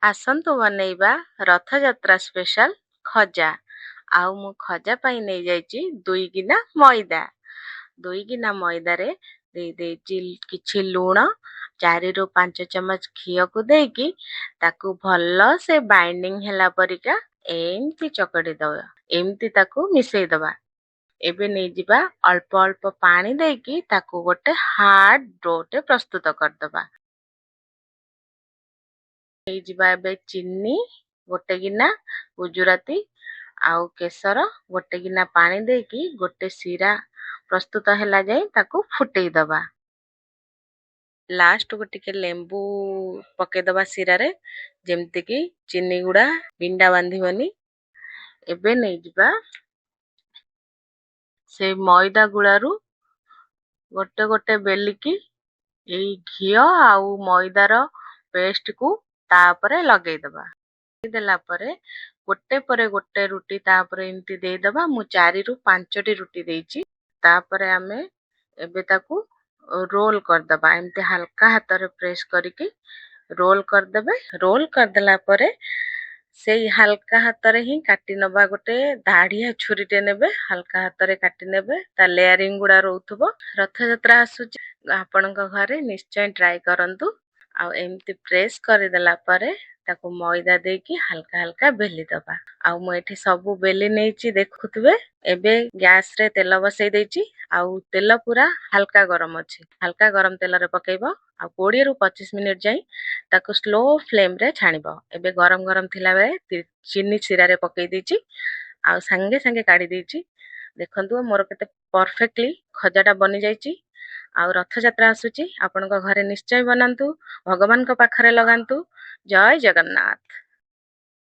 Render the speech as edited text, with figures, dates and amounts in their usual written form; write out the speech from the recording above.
ଆସନ୍ତୁ ବନେଇବା ରଥଯାତ୍ରା ସ୍ପେଶାଲ ଖଜା। ଆଉ ମୁଁ ଖଜା ପାଇଁ ନେଇଯାଇଛି 2 ଗିନା ମଇଦା। 2 ଗିନା ମଇଦାରେ ଦେଇଦେଇଛି କିଛି ଲୁଣ, 4ରୁ 5 ଚାମଚ ଘିଅକୁ ଦେଇକି ତାକୁ ଭଲସେ ବାଇଣ୍ଡିଂ ହେଲା ପରିକା ଏମିତି ଚକଟି ଦେବା, ଏମିତି ତାକୁ ମିଶେଇ ଦେବା। ଏବେ ନେଇଯିବା ଅଳ୍ପ ଅଳ୍ପ ପାଣି ଦେଇକି ତାକୁ ଗୋଟେ ହାର୍ଡ ଡୋଟେ ପ୍ରସ୍ତୁତ କରିଦେବା। ନେଇଯିବା ଏବେ ଚିନି ଗୋଟେ ଗିନା, ଗୁଜୁରାତି ଆଉ କେଶର ଗୋଟେ ଗିନା ପାଣି ଦେଇକି ଗୋଟେ ଶିରା ପ୍ରସ୍ତୁତ ହେଲା ଯାଏ ତାକୁ ଫୁଟେଇ ଦେବା। ଲାଷ୍ଟକୁ ଟିକେ ଲେମ୍ବୁ ପକେଇଦେବା ଶିରାରେ, ଯେମିତିକି ଚିନି ଗୁଡ଼ା ବିଣ୍ଡା ବାନ୍ଧିବନି। ଏବେ ନେଇଯିବା ସେ ମଇଦା ଗୁଳାରୁ ଗୋଟେ ଗୋଟେ ବେଲିକି ଏଇ ଘିଅ ଆଉ ମଇଦାର ପେଷ୍ଟକୁ ତାପରେ ଲଗେଇଦେବା। ଦେଲା ପରେ ଗୋଟେ ପରେ ଗୋଟେ ରୁଟି ତାପରେ ଏମିତି ଦେଇଦେବା। ମୁଁ 4ରୁ 5ଟି ରୁଟି ଦେଇଛି। ତାପରେ ଆମେ ଏବେ ତାକୁ ରୋଲ କରିଦେବା। ଏମିତି ହାଲକା ହାତରେ ପ୍ରେସ୍ କରିକି ରୋଲ କରିଦେବେ। ରୋଲ କରିଦେଲା ପରେ ସେଇ ହାଲକା ହାତରେ ହିଁ କାଟି ନେବା। ଗୋଟେ ଦାଢ଼ିଆ ଛୁରୀଟେ ନେବେ, ହାଲକା ହାତରେ କାଟି ନେବେ, ତା ଲେୟାରିଂ ଗୁଡ଼ା ରହୁଥିବ। ରଥଯାତ୍ରା ଆସୁଛି, ଆପଣଙ୍କ ଘରେ ନିଶ୍ଚୟ ଟ୍ରାଏ କରନ୍ତୁ। ଆଉ ଏମିତି ପ୍ରେସ୍ କରିଦେଲା ପରେ ତାକୁ ମଇଦା ଦେଇକି ହାଲକା ହାଲକା ବେଲି ଦେବା। ଆଉ ମୁଁ ଏଠି ସବୁ ବେଲି ନେଇଛି, ଦେଖୁଥିବେ। ଏବେ ଗ୍ୟାସରେ ତେଲ ବସେଇ ଦେଇଛି, ଆଉ ତେଲ ପୁରା ହାଲକା ଗରମ ଅଛି। ହାଲକା ଗରମ ତେଲରେ ପକେଇବ ଆଉ 20ରୁ 25 ମିନିଟ୍ ଯାଇ ତାକୁ ସ୍ଲୋ ଫ୍ଲେମ୍ରେ ଛାଣିବ। ଏବେ ଗରମ ଗରମ ଥିଲାବେଳେ ଚିନି ଶିରାରେ ପକେଇ ଦେଇଛି ଆଉ ସାଙ୍ଗେ ସାଙ୍ଗେ କାଢ଼ି ଦେଇଛି। ଦେଖନ୍ତୁ, ମୋର କେତେ ପରଫେକ୍ଟଲି ଖଜାଟା ବନିଯାଇଛି। ଆଉ ରଥଯାତ୍ରା ଆସୁଛି, ଆପଣଙ୍କ ଘରେ ନିଶ୍ଚୟ ବନାନ୍ତୁ, ଭଗବାନଙ୍କ ପାଖରେ ଲଗାନ୍ତୁ। ଜୟ ଜଗନ୍ନାଥ।